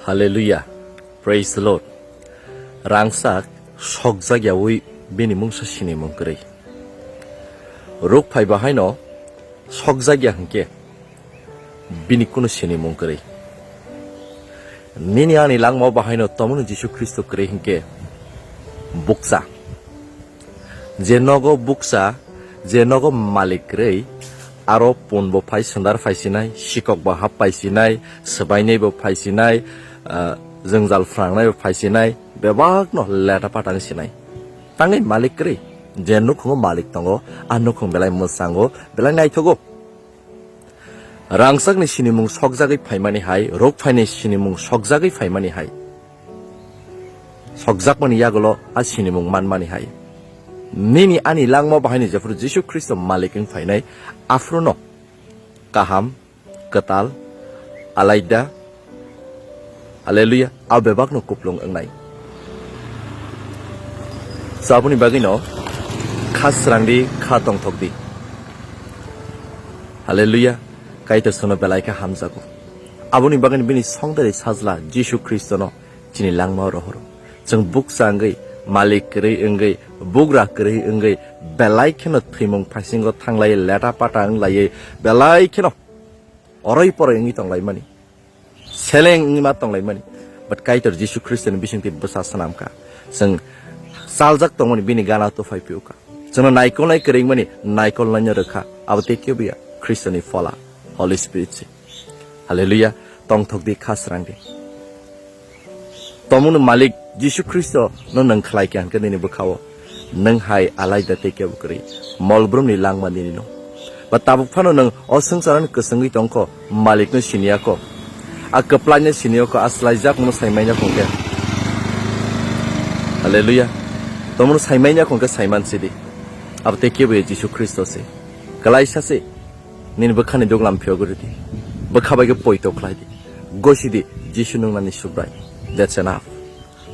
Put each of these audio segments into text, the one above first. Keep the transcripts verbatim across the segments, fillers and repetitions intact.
Hallelujah. Praise the Lord. Rangchak sokjak yawi bini mungsa sinimung kwrwi. Rukphai bahaino sokjak ya hwnkhe bini kunu sinimung kwrwi. Nini ani langma bahaino tomungni Jisu Khristo kwrwi hwnkhe bukcha. Je nogo bukcha, je nogo malik kwrwi, aro pun bo phai, sundar phaisinai, sikok bo hap phaisinai, swbainai bo phaisinai, ah, jwngjal phrangnai bo phaisinai, bebakno leta pata wng sinai. Tangwi malik kwrwi, je nukhungo malik tongo, a nukhung belai mwchango, belai naithogo. Rangchakni sinimung sokjagwi phaimani hai, rukphaini sinimung sokjagwi phaimani hai, sokjakmani yagulo a sinimung manmani hai. Nini ani langma bahaino jephuru Jisu Khristo malik wng phainai, aphuruno kaham, kwtal, alaida, Hallelujah, a bebakno kuplung wngnai. So, aboni bagwino kha srang di, kha tongthok di. Hallelujah, Kaitor chwngno belai khe hamjago. Aboni bagwino bini songdari sajla Jisu Khristono chini langma rohoro. Chwng bukcha wngwi, malik kwrwi wngwi, bugra kwrwi wngwi, belai kheno thwimung phaisingo thanglaiwi, leta pata wnglaiwi, belai kheno oroi poroi wngwi tonglaimani, seleng wngwi ma tonglaimani. But Kaitor Jisu Khristoni bisingtwi bwsa swnamkha. Chwng chaljak tongmani bini gana tuphai phiyokha. Chwngno naikolnai kwrwngmani naikolnaino rwkha. Abo tei kebo ya, Khristoni phola, Holy Spirit se. Hallelujah. Tongthok di, kha srang di. Tomungni malik Jisu Khristo no nwng khlai kha hwnkhe nini bwkha o, nwng hai alaida tei kebo kwrwi, molbrumni langma nini no. Ba tabuk phano nwng o swngcharo ni kwswngwi tongkho, malik no siniya kho, a kwplai no siniya kho, a slaijakmung no saimaina khong khe. Hallelujah. Tomungno saimaina khong khe saiman sidi. Abo tei kebo ya, Jisu Khristo se. Klaisa se. Nini bwkhani duglam phiyogwi rw di. Bwkha bai khe poito khlai di. Gosi di, Jisu nung nani Subrai. That's enough.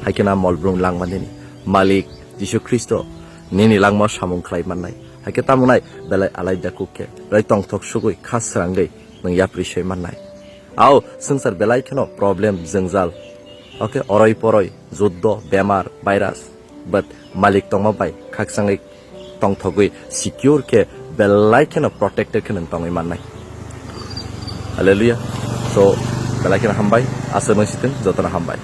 Hai khe na molbrumni langma nini malik Jisu Khristo nini langma samung khlai mannai. Hai khe tamo nai belai alaida kuk khe, belai tongthok sugwi, kha srangwi nwng yapri soi mannai. Ao, swngchar belai kheno problem, jwngjal, okay, oroi poroi, juddo, bemar, virus, but malik tongma bai khakchangwi tongthogwi secure khe belai kheno protected khe nwng tongwi mannai. Hallelujah. So, belai kheno hambai, aswk nang sithwng, jotono hambai.